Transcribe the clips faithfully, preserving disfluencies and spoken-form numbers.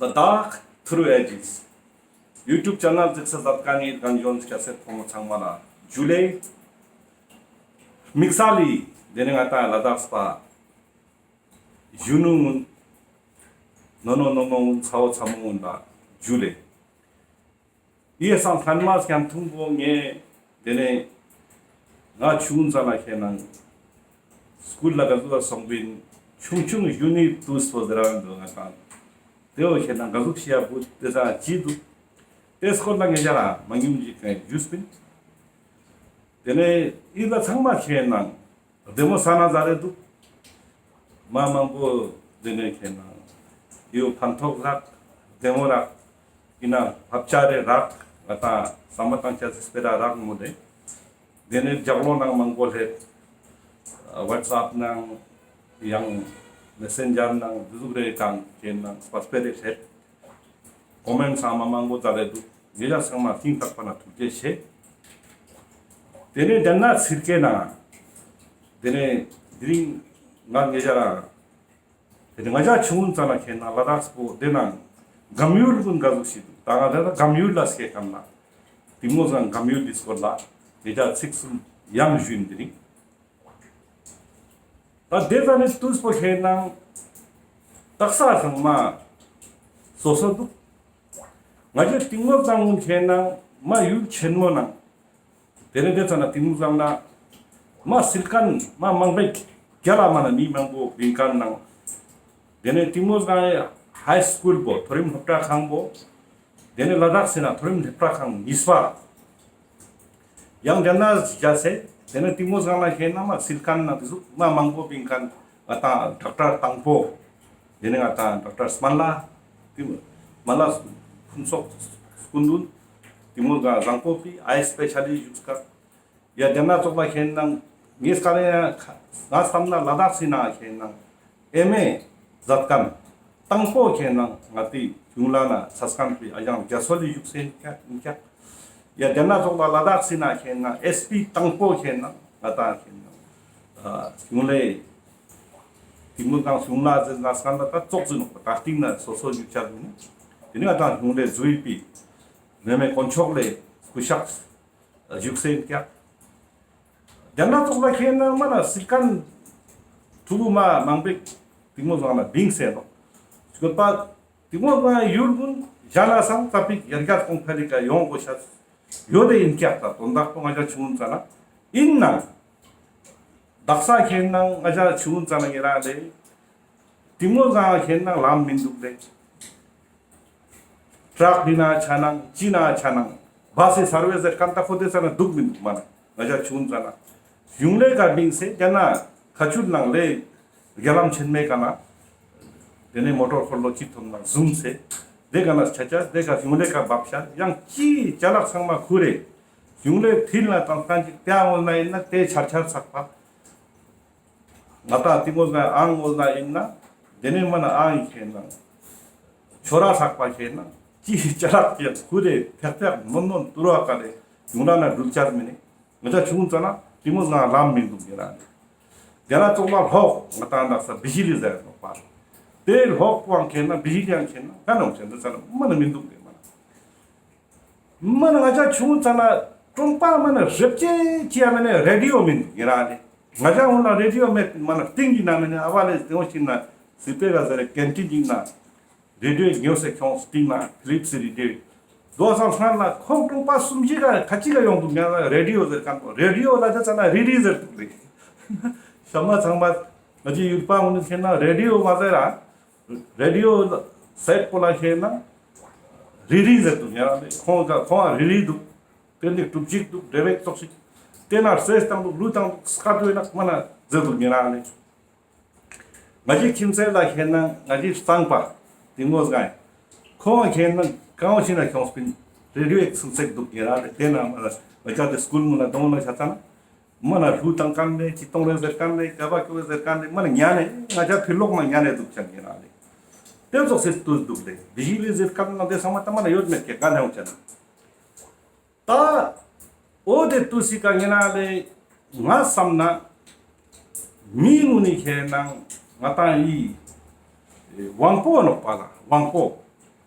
ལ་དྭགས་ཐུརུ་ཨེ་ཇིས་ཡུ་ཊུབ་ཆེ་ནལ་གཟིགས་ས་མཛད་མཁན་ནི་རྒན་གཞོན་སྐྱ་སེར་ཕོ་མོ་ཚང་མ་ལ་ཇུ་ལེ། དམིགས་བསལ་ལི་དེ་ནས་ང་ཏང་ལ་དྭགས་པ་གཞོན་ནུ་གུན་ནོ་ནོ་ནོ་ནོ་གུན་ཚ་བོ་ཚ་མོ་གུན་ལ་ཇུ་ལེ། ཡེ་སང་ལྷན་མ་སྐྱང་ཐུང་པོ་ངས་དེ་ནས་ང་ཆུང་ཙ་ན་ཁྱེད་ནང་སྐུལ་ལ་ག་ཟུག་སོང་པིན། ཆུང་ཆུང་གཞོན་ནུའི་དུས་པོ་ཟེར་ར་འདུག་ང་ཏང་དེ་བོ་ཁྱེད་ནང་ག་ཟུག་ཤེས་ཡ་བུ་དེ་ཙ་ཅི་འདུག་དེ་སྐོར་ལ་ངས་ཡ་ར་མ་ཉུང་ཅིག་གང་ཞུས་པིན། དེ་ནས་ཡིད་ལ་ཚང་མ་ཁྱེད་ནང་བདེ་མོ་ས་ན་ཟ་རེ་འདུག་མ་མང་པོ་དེ་ནས་ཁྱེད་ནང་ཡོ་ཕན་ཐོགས་རག་བདེ་མོ་རག་ཡིན་ན་བབ་ཆ་རེ་རག་ང་ཏང་བསམ་པ་བཏང་ཆ་སི་སྤེ་ར་རག་མོ་དེ། དེ་ནས་རྒྱབ་ལོགས་ནང་མང་པོ་སླེབས། ཝ་ཊི་སེབ་ནང་ཡང་མེ་སེན་ཇར་ནང་འདི་ཟུག་རེ་གང་ཁྱེད་ནང་སྤ་སྤེ་རེ་སླེབས། ཀོ་མེན་ཊ་ཚང་མ་མང་པོ་མཛད་དེ་འདུག་ཉེ་ཞ་ཚང་མ་ཐིང་ཐག་པ་ན་ཐུགས་རྗེ་ཆེ། དེ་ནས་དེ་ན་ཚིར་ཀའི་ནང་དེ་ནས་དེ་རིང་ང་ཉེ་ཞ་རང་དེ་ནས་ང་ཞ་ཆུང་ཙ་ན་ཁྱེད་ནང་ལ་དྭགས་པོ་དེ་ནང་སྒམ་ཡུལ་ཀུན་ག་ཟུག་ཞིག་འདུག་ད་ང་དེ་ན་སྒམ་ཡུལ་ལ་སྐྱེ་ཁན་ན་དེ་མོ་ཟང་སྒམ་ཡུལ་འདི་སྐོར་ལ་ཉེ་ཞ་ཚིག་གསུམ་ཡང་ཞུ་ཡིན་དེ་རིང་། ད་དེ་ཙ་ནས་དུས་པོ་ཁྱེད་ནང་དག་ས་ཚང་མ་སོ་སོ་འདུག་ང་ཞའི་གཏིང་མོ་ཚང་ངུན་ཁྱེད་ནང་མ་ཡུལ་ཆེན་མོ་ནང་དེ་ནས་དེ་ཙ་ན་གཏིང་མོ་ཚང་ན་མ་སིལ་ཁན་མ་མང་པོའི་རྒྱ་ལ་མ་ན་མི་མང་པོ་བིང་ཁན་ནང་དེ་ནས་གཏིང་མོ་ཚང་ཧའི་སྐུལ་པོ་མཐོ་རིམ་སློབ་གྲྭ་ཁང་པོ། དེ་ནས་ལ་དྭགས་སི་ན་མཐོ་རིམ་སློབ་གྲྭ་ཁང་གཉིས་པ། ཡང་དེ་ན་བཞག་སེ་དེ་ནས་གཏིང་མོ་ཚང་ལ་ཁྱེད་ནང་མ་སིལ་ཁན་ནང་དེ་ཟུག་མ་མང་པོ་བིང་ཁན་ང་ཏང་ཌོག་ཊར་དང་པོ། དེ་ནས་ང་ཏང་ཌོག་ཊར་སྨན་བླ། དེ་སྨན་བླ་ཕུན་ཚོགས་སྐུ་མདུན། གཏིང་མོ་ཚང་བཟང་པོ་པི་ཨའི་སྤེ་ཤ་ལི་ཊ་བཞུགས་ཀ་ཡ་དེ་ན་ཙོགས་ལ་ཁྱེད་ནང་ངས་ཀ་ནས་ཡང་ང་བསམ་ན་ལ་དྭགས་སི་ནང་ཁྱེད་ནང་ཨེམ་ཨེ་མཛད་ཁན་དང་པོ་ཁྱེད་ནང་ང་ཏི་གཞུང་ལ་ན་ཚ་སྐམ་པའི་ཨ་ཞང་རྒྱ་མཚོ་ལི་བཞུགས་སེ་ཡིན་ཀྱག་ཡིན་ཀྱག་ཡ་དེ་ན་ཙོགས་ལ་ལ་དྭགས་སི་ནང་ཁྱེད་ནང་ཨེས་པི་དང་པོ་ཁྱེད་ནང་ང་ཏང་ཁྱེད་ནང་ཨ་གཞུང་ལས་གཏིང་མོ་ཚང་གཞུང་ལ་ཟེར་ན་སྐམ་ལ་ད་ཙོགས་ཟིན་ནོག་པ་ད་སྟིང་ན་སོ་སོ་བཞུགས་ཆ་ཡིན། དེ་ནས་ང་ཏང་གཞུང་ལས་ཟུར་པའི་མེ་མེ་དཀོན་མཆོག་ལས་སྐུ་ཤག་བཞུགས་སེ་ཡིན་ཀྱག་དེ་ན་ཙོགས་ལ་ཁྱེད་ནང་མ་ན་སིལ་ཁན་ཕྲུ་གུ་མ་མང་པོ་གཏིང་མོ་ཚང་ལ་བིང་སེ་ནོག་སྐོར་པ་གཏིང་མོ་ཚང་ཡུལ་ཀུན་ཞན་ན་སང་ཙ་པིག་ཡར་རྒྱས་གོང་འཕེལ་ལི་ཀ་ཡོང་དགོས་ཤ་ཡོད་དེ་ཡིན་ཀྱག་ད་དོན་དག་པོ་ང་ཞ་ཆུང་ཙ་ན་ཡིན་ནང་དག་ས་ཁྱེད་ནང་ང་ཞ་ཆུང་ཙ་ན་ཡིན་ར་ལེ། གཏིང་མོ་ཚང་ཁྱེད་ནང་ལམ་མི་འདུག་ལེ། ཊྲག་འདི་ན་ཆ་ནང་ཅི་ན་ཆ་ནང་བ་སི་སར་བི་སི་ཟེར་ཁན་ད་ཁོ་དེ་ཙ་ན་འདུག་མི་འདུག་མ་ན་ང་ཞ་ཆུང་ཙ་ན་གཞུང་ལས་ཀ་བིང་སེ་དེ་ན་ཁ་ཆུལ་ནང་ལས་རྒྱ་ལམ་ཆེན་མོའི་ཀ་ན་དེ་ནས་མོ་ཊོར་འཁོར་ལོ་ཅི་ཐོན་ན་བཟུང་སེ་དེ་ཀ་ན་ཆ་ཆ་དེ་ཀ་གཞུང་ལས་ཀ་བབ་ཤ་ཡང་ཅི་ཅ་ལག་ཚང་མ་ཁུར་རེ་གཞུང་ལས་ཐིལ་ན་དང་ཁན་ཅིག་དེ་ཨང་ངོ་ན་ཡིན་ན་དེ་ཆར་ཆར་ཚག་པ། ང་ཏང་གཏིང་མོ་ཚང་ཨང་ངོ་ན་ཡིན་ན་དེ་ནས་མ་ན་ཨང་ཡིན་ཁྱེད་ནང་ཆོ་ར་ཚག་པ་ཁྱེད་ནང་ཅི་ཅ་ལག་ཁྱེད་ཁུར་རེ་ཐེག་ཐེག་ནོན་ནོན་ཏུ་ར་ཀ་རེ་གཞུང་ལ་ན་འགྲུལ་ཆ་མི་ནི་ང་ཞ་ཆུང་ཙ་ན་གཏིང་མོ་ཚང་ལམ་མི་འདུག་ཡིན་ར་ནི་དེ་ན་ཙོགས་ལ་ལྷོག་ང་ཏང་དག་ས་བི་ཇི་ལི་ཟེར་ནོག་པ། དེ་ལྷོག་པོའང་ཁྱེད་ནང་བི་ཇི་ལི་ཡང་ཁྱེད་ནང་ང་ནང་ཁྱེད་ནང་ཙ་ན་མ་ན་མི་འདུག་ཡིན་མ་ན། མ་ན་ང་ཅག་ཆུང་ཙ་ན་ཀྲོང་པ་མ་ན་རེབ་ཅེ་ཅི་ཡ་མེ་ནེ་རེ་ཌི་ཡོ་མིན་ཡིན་ར་ནི། ང་ཅག་འོ་ན་རེ་ཌི་ཡོ་མེད་མ་ན་སྟིང་གི་ན་མེ་ནེ་ཨ་བ་ལེ་དེ་འོ་ཞིག་ན་སི་པེ་ག་ཟེར་ཀེན་ཊིན་ཞིག་ན་རེ་ཌི་ཡོ་ཉོས་སེ་ཁྱོང་སྟིང་ན་ཕི་ལིབ་སི་རེ་ཌི་ཡོ། དོ་སང་སྔར་ལ་ཁོང་ཀྲོང་པ་གསུམ་བཞི་ག་ཁ་ཅིག་ག་ཡོང་འདུག་ང་ལ་རེ་ཌི་ཡོ་ཟེར་ཁན་པོ་རེ་ཌི་ཡོ་ལ་ཅ་ཙ་ན་རི་རི་ཟེར་འདུག་ལེ། ཤ་མ་ཚང་མ་ང་ཅི་ཡུལ་པ་འོ་ནི་ཁྱེད་ན་རེ་ཌི་ཡོ་མ་ཟེར་ར། རེ་ཌི་ཡོ་སེ་ཊ་པོ་ལ་ཁྱེད་ན་རི་རི་ཟེར་འདུག་ཡ་ར་ལེ། ཁོང་ག་ཁོང་ང་རི་རི་འདུག་དེ་ནི་གྲུབ་ཅིག་འདུག་རེ་བེག་ཙོག་ཞིག་དེ་ན་སེ་སྟངས་འདུག་ལུས་སྟངས་འདུག་སྐད་དུ་ཡིན་ན་མ་ན་ཟེར་འདུག་ཡ་ར་ལེ། ང་ཅི་ཁྱིམ་ཚེས་ལ་ཁྱེད་ན་ང་ཅི་གཙང་པ་དེ་ངོ་སྒང་ཁོང་ང་ཁྱེད་ན་གང་ཞིག་ན་ཁྱོང་སྤིན་རེ་ཌི་ཡོ་ཚུགས་ཚེག་འདུག་ཡ་ར་ལེ། དེ་ན་མ་ན་ང་ཅག་དེ་སྐུལ་མུ་ན་དོང་ན་ཆ་ཙ་ན། མ་ན་ལུ་ཏང་ཀ་ནེ་ཅི་ཏོང་རེ་ཟེར་ཀ་ནེ་ཀ་བ་ཀོ་བ་ཟེར་ཀ་ནེ་མ་ན་ཉན་ནེ་ང་ཅག་ཕི་ལོག་མ་ཉན་ནེ་དུག་ཅན་ཉན་ན་ལེ། ཏེ་ཙོགས་སེ་ཏུས་དུག་ལེ། བི་ཇི་ལི་ཟེར་ཀ་ནེ་ཏེ་ཚང་མ་ཏ་མ་ན་ཡོད་མེད་ཀྱི་ཀ་ནེ་ཡོང་ཅན། ཏ་འོ་ཏེ་ཏུས་སི་ཀ་ཉན་ན་ལེ། ང་སམ་ན་མི་ངུ་ནི་ཁེ་ནང་ང་ཏང་ཡི་ཝང་པོ་ནོག་པ་ལ་ཝང་པོ།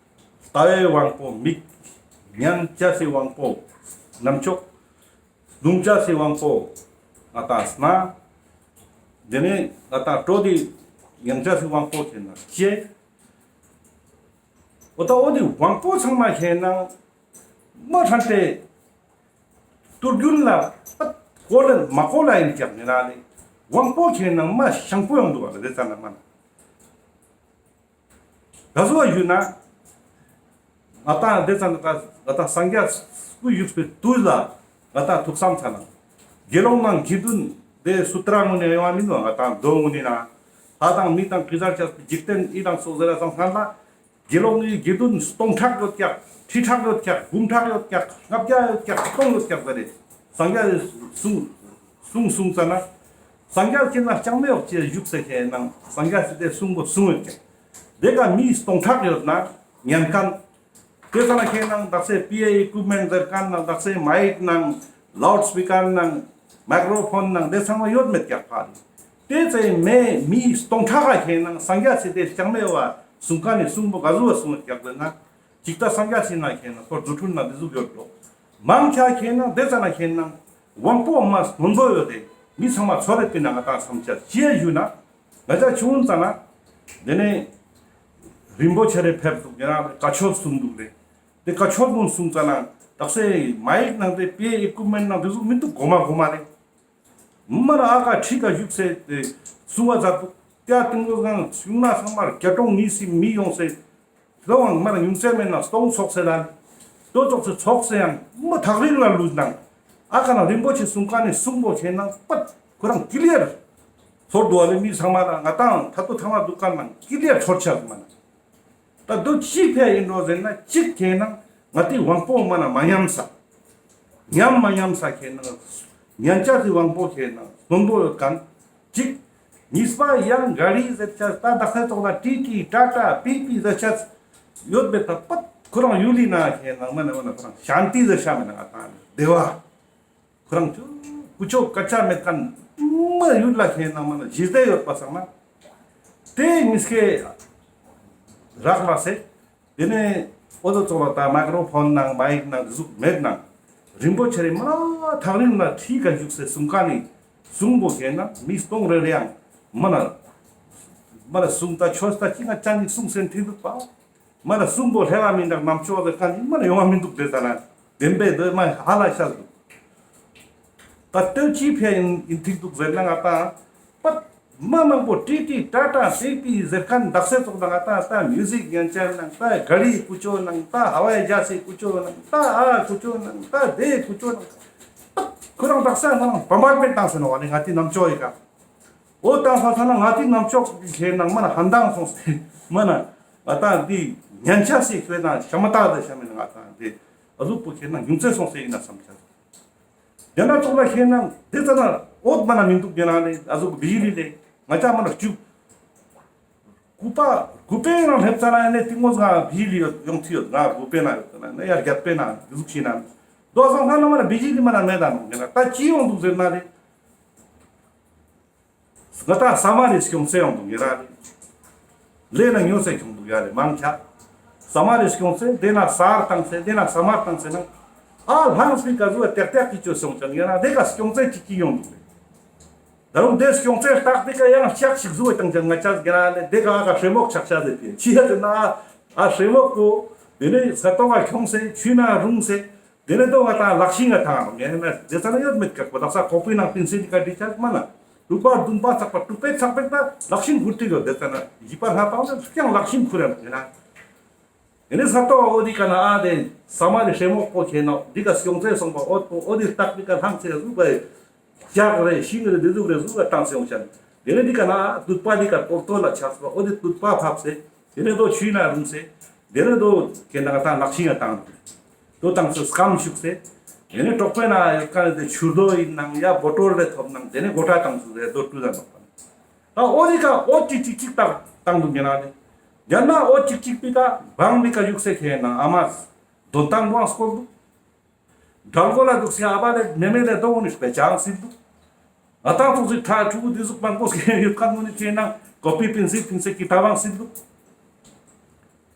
ལྟ་བའི་དབང་པོ་མིག། མྱང་ཆ་སི་དབང་པོ་རྣམ་ཅོག། རྡུང་ཆ་སི་དབང་པོ་ང་ཏང་སྣ། དེ་ནས་ང་ཏང་དྲོད་དི་མྱང་ཆ་སི་དབང་པོ་ཁེ་ན་ལྕེ། འོ་ད་འོ་དི་དབང་པོ་ཚང་མ་ཁེ་ན་མ་ཧྲན་ཏེ་ཏུར་རྒྱུན་ལ་པད་གོ་ལ་མ་གོ་ལ་ཡིན་ཀྱག་ནི་ན་ལེ། དབང་པོ་ཁེ་ན་མ་ཤང་པོ་ཡོང་འདུག་བ་ལེ། དེ་ཙ་ན་མ་ན། ག་ཟུག་ཡོད་ན། ང་ཏང་དེ་ཙ་ན་ད་ང་ཏང་སངས་རྒྱས་སྐུ་བཞུགས་པའི་དུས་ལ་ང་ཏང་ཐུགས་བསམ་ཚ་ན། དགེ་སློང་ནང་དགེ་འདུན་དེ་སུ་ཏྲ་ངུ་ནས་ཡོང་བ་མིན་ནོ། ང་ཏང་མདོ་ངུ་ནས་ན། ལྷ་དང་མི་དང་གི་ཟར་ཆ་འཇིག་རྟེན་ཨི་དང་སོགས་ཟེར་ར་ཙང་ཁན་ལ། དགེ་སློང་ནི་དགེ་འདུན་སྟོང་ཕྲག་ཡོད་ཀྱག། ཁྲི་ཕྲག་ཡོད་ཀྱག། འབུམ་ཕྲག་ཡོད་ཀྱག། ལྔ་བརྒྱ་ཡོད་ཀྱག། སྟོང་ཡོད་ཀྱག་ཟེར་རེ། སངས་རྒྱས་གསུང་གསུང་གསུང་ཙ་ན། སངས་རྒྱས་ཀྱི་ན་ལྕང་མའི་འོག་ཅེས་བཞུགས་སེ་ཁེ་ནང་སངས་རྒྱས་སི་དེ་གསུང་པོ་གསུང་ཡོད་ཀྱག། དེ་ཀ་མི་སྟོང་ཕྲག་ཡོད་ན་ཉན་ཁན། དེ་ཙ་ན་ཁེ་ནང་དག་སེ་པི་ཨེ་ཨི་ཀུབ་མེན་ཊ་ཟེར་ཁན་ནང་དག་སེ་མའིཀ་ནང་ལའུཌ་སི་པི་ཀར་ནང་མའི་ཀྲོ་ཕོན་ནང་དེ་ཚང་མ་ཡོད་མེད་ཀྱག་ཕ་རི། དེ་ཙེ་མེ་མི་སྟོང་ཕྲག་ག་ཁེ་ནང་སངས་རྒྱས་སི་དེ་ལྕང་མའི་བ་གསུང་ཁན་ནི་གསུང་པོ་ག་ཟུག་བ་གསུང་ཡོད་ཀྱག་ཟེར་ན། ཅིག་ད་སངས་རྒྱས་སི་ན་ཁེ་ནང་ཁོ་རྫུ་འཕྲུལ་ན་དེ་ཟུག་ཡོད་འགྲོ། མང་ཆེ་ཁེ་ནང་དེ་ཙ་ན་ཁེ་ནང་དབང་པོ་མ་སྔོན་པོ་ཡོད་དེ་མི་ཚང་མ་ཚོར་རེ་པི་ན་ང་ཏང་བསམ་ཆ་ཅི་ཡ་ཞུ་ན། ང་ཅག་ཆུང་ཙ་ན་དེ་ནས་རིན་པོ་ཆེ་རེ་ཕེབས་འདུག་ཡང་ན་བཀའ་ཆོས་གསུང་འདུག་རེ། དེ་བཀའ་ཆོས་གུན་གསུང་ཙ་ན་དག་སེ་མའིཀ་ནང་དེ་པི་ཨེ་ཨི་ཀུབ་མེན་ཊ་ནང་དེ་ཟུག་མི་འདུག་གོ་མ་གོ་མ་རེ། མ་ན་ཨ་ཀ་ཁྲི་ཀ་བཞུགས་སེ་དེ་གསུང་བ་མཛད་འདུག། ཏེ་ཏིང་ངོ་སྒང་གཞུང་ན་ཚང་མར་བརྒྱ་སྟོང་ཉིས་སི་མི་ཡོང་སེ། ལོ་ཝང་མ་ན་ཉུང་ཚད་མེད་ན་སྟོང་ཚོགས་སེ་ལ། ལོ་ཚོགས་སེ་ཚོགས་སེ་ཡང་མ་ཐག་རིང་ལ་ལུས་ནང་། ཨ་ཀ་ན་རིན་པོ་ཆེ་གསུང་ཁན་ནི་གསུང་པོ་ཁེ་ནང་པད་ཁོ་རང་ཀི་ལི་ཡར་ཚོར་འདུག་བ་ལེ། མི་ཚང་མ་ལ་ང་ཏང་ཐ་ཏུ་ཐ་མ་འདུག་ཁན་ནང་ཀི་ལི་ཡར་ཚོར་ཆ་མ་ན། ད་དུ་ཅི་ཕི་ཡིན་འགྲོ་ཟེར་ན་གཅིག་ཁེ་ནང་ང་ཏི་དབང་པོ་མ་ན་མ་ཉམས་ས། ཉམས་མ་ཉམས་ས་ཁེ་ནང་། ཉན་ཆ་ཏི་དབང་པོ་ཁེ་ནང་སྣོན་པོ་ཡོད་ཁན་གཅིག། གཉིས་པ་ཡང་ག་རི་ཟེར་ཆ་ད་དག་ས་ཐོག་ལ་ཏི་ཏི་ཏྲ་ཏྲ་པི་པི་ཟེར་ཆ་ཡོད་པའི་ད་པད་ཁོ་རང་ཡུལ་ལི་ན་ཁེ་ནང་མ་ན་མ་ན་ཁོ་རང་ཤཱན་ཏི་ཟེར་ཆ་མེད་ན་ང་ཏང་བདེ་བ། ཁོ་རང་ཆུ་ཀུ་ཅོ་སྐད་ཆ་མེད་ཁན་མ་ཡུལ་ལ་ཁེ་ནང་མ་ན་ཞི་བདེ་ཡོད་པ་སང་ན། དེ་ཉིས་ཀའི་རག་ལ་སེ། དེ་ནས་འོ་དོ་ཚོགས་ལ་ད་མའི་ཀྲོ་ཕོན་ནང་མའིཀ་ནང་ཟུག་མེད་ནང་རིན་པོ་ཆེ་རེ་མ་ཐག་རིང་ན་ཁྲི་ཀ་བཞུགས་སེ་གསུང་ཁན་ནི་གསུང་པོ་ཁེ་ན་མི་སྟོང་རེ་རེ་ཡང་མ་ན་མ་ན་གསུང་ད་ཆོས་ད་ཅི་ང་ཅང་གི་གསུང་སེན་ཐིག་འདུག་པ། མ་ན་གསུང་པོ་ལྷེ་བ་མི་འདྲ་རྣམ་ཅོག་ཟེར་ཁན་ནི་མ་ན་ཡོང་བ་མི་འདུག་དེ་ད་ན་བདེན་པའི་དོན་མ་ཧ་ལ་ཤ་འདུག། ད་ལྟོས་ཅི་ཕི་ཡིན་ཐིག་འདུག་ཟེར་ན་ང་ཏང་པད་མ་མང་པོ་ཏི་ཏི་ཏྲ་ཏྲ་སི་པི་ཟེར་ཁན་དག་སེ་ཚོགས་ད་ང་ཏང་ད་མིའུ་ཟིག་ཉན་ཆ་ནང་ད་ག་རི་ཀུ་ཅོ་ནང་ད་ཧ་ཝའི་ཇ་སི་ཀུ་ཅོ་ནང་ད་ཨ་ཀུ་ཅོ་ནང་ད་དེ་ཀུ་ཅོ་ནང་ཁོ་རང་དག་ས་ནང་བམ་བར་པེ་བཏང་སེ་ནོ་བ་ནི་ང་ཏི་རྣམ་ཅོག་ཡི་ཀ་འོ་བཏང་ས་ས་ན་ང་ཏི་རྣམ་ཅོག་གི་ཁེ་ནང་མ་ན་ཧན་དང་སོང་སེ་མ་ན་ང་ཏང་འདི་ཉན་ཆ་སི་ཁེ་ནང་ཤ་མ་ཏག་དེ་ཤ་མེད་ན་ང་ཏང་དེ་ཨ་ཟུག་པོ་ཁེ་ནང་ཉུང་ཚེ་སོང་སེ་ཡིན་ན་བསམ་ཆ། དེ་ན་ཚོགས་ལ་ཁེ་ནང་དེ་ཙ་ན་འོད་མ་ན་མི་འདུག་དེ་ན་ལེ་ཨ་ཟུག་བི་ཇི་ལི་ལེ་ང་ཅག་མ་ན་བཅུ་དགུ་པ་དགུ་པའི་ནང་སླེབས་ཙ་ན་ཡ་ལེ་ཏིང་ངོ་ང་བི་ཇི་ལི་ཡོད་ཡོང་ཐུ་ཡོད་ང་དགུ་པའི་ནང་ཡོད་ཙ་ན་ཡ་བརྒྱད་པའི་ནང་ཟུག་ཤི་ན་དོ་སང་ཁ་ན་མ་ན་བི་ཇི་ལི་མ་ན་མེད་ད་ནོ་དེ་ན་ད་ཅི་ཡོང་འདུག་ཟེར་ན་ལེ། ང་ཏང་ས་མ་རི་སྐྱོང་སེ་ཡོང་འདུག་ཡ་ར་ལེ། ལས་ན་ཉོ་སེ་ཁྱོང་འདུག་ཡ་རེ་མང་ཆ། ས་མ་རི་སྐྱོང་སེ་དེ་ན་ས་ར་བཏང་སེ་དེ་ན་ས་མ་ར་བཏང་སེ་ན། ཨ་ལྷང་སྤི་ཀ་ཟུ་བ་ཏེག་ཏེག་གི་ཅོ་སོང་ཅང་ཡ་ར་དེ་ཀ་སྐྱོང་སེ་ཅིག་ཅིག་ཡོང་འདུག་ལེ། ད་རུང་དེ་སྐྱོང་སེ་རྟགས་དེ་ཀ་ཡང་ལྕགས་ཤིག་ཟུ་བ་བཏང་ཅང་ང་ཅག་གི་ར་ལེ་དེ་ཀ་ཨ་ཀ་ཧྲེ་མོག་ཆག་ཆ་ཟེར་ཏེ་ཅི་ཡ་ཟེར་ན་ཨ་ཧྲེ་མོག་གོ་དེ་ནས་ས་ཏོག་ག་ཁྱོང་སེ་ཆུ་ན་རུང་སེ། དེ་ནས་དོ་ང་ཏང་ལག་ཤིང་ང་ཐང་ངེ་ན་དེ་ས་ན་ཡོད་མེད་ཀྱག་པ་དག་ས་ཁོག་པའི་ནང་པིན་སི་ནི་ཀ་འདི་ཆག་མ་ན། དྲུག་པ་བདུན་པ་ཚག་པ་དྲུག་པའི་ཚག་པའི་ད་ལག་ཤིང་ཁུར་ཏེ་ཡོད་དེ་ས་ན་བཞི་པ་ལྔ་པ་ང་ཀྱང་ལག་ཤིང་ཁུར་ཡང་ཡིན་ན། དེ་ནས་ས་ཏོ་འོ་དི་ཀ་ན་ཨ་དེ་ས་མ་རི་ཧྲེ་མོག་པོ་ཁྱེད་ནོ་འདི་ཀ་སྐྱོང་ཚེ་སོང་པ་འོ་པོ་འོ་དི་སྟག་འདི་ཀ་ལྷང་ཚེ་ཟུག་པ་ཡི། ལྕགས་རེ་ཤིང་རེ་འདི་ཟུག་རེ་ཟུག་ལ་བཏང་སེ་འོང་ཤན། དེ་ནས་འདི་ཀ་ན་དུད་པ་འདི་ཀ་པོར་ཏོ་ལ་ཆགས་པ་འོ་དི་དུད་པ་ཕབ་སེ། དེ་ནས་དོ་ཆུའི་ནང་རུང་སེ། དེ་ནས་དོ་ཁྱེད་ནང་ང་ད་ལག་ཤིང་ང་བཏང་། དོ་བཏང་སེ་སྐམ་བཅུག་སེ། དེ་ནས་གྲོག་པོའི་ནང་ཡོད་ཀ་ནས་དེ་ཆུ་རྡོ་ཡིན་ནང་ཡ་བོ་ཊོལ་རེ་ཐོབ་ནང་དེ་ནས་གོ་ཁྲ་བཏང་སེ་རེ་དོ་བཀྲུ་ད་ནོག་པ། ད་འོ་དི་ཀ་འོ་ཅིག་ཅིག་ཅིག་བཏང་བཏང་འདུག་ཉེ་ན་ནི། ཡང་ན་འོ་ཅིག་ཅིག་པི་ཀ་བང་མི་ཀ་བཞུགས་སེ་ཁྱེད་ནང་ཨ་མ། དོན་ཏང་བང་སྐོར་འདུག། དྲང་པོ་ལ་འདུག་སེ་ཨ་བ་ལེ་མེ་མེ་ལེ་དོ་འོ་ནི་སྤེ་ཆ་ཡང་སྲིད་འདུག། ང་ཏང་ཚོ་ཚོའི་ཕྲུ་གུ་འདི་ཟུག་མང་པོ་སྐྱེ་ཡོད་ཁན་ངོ་ནི་ཁྱེད་ནང་ཀོ་པི་པིན་སི་པིན་སི་ཀི་ཏ་བང་སྲིད་འདུག།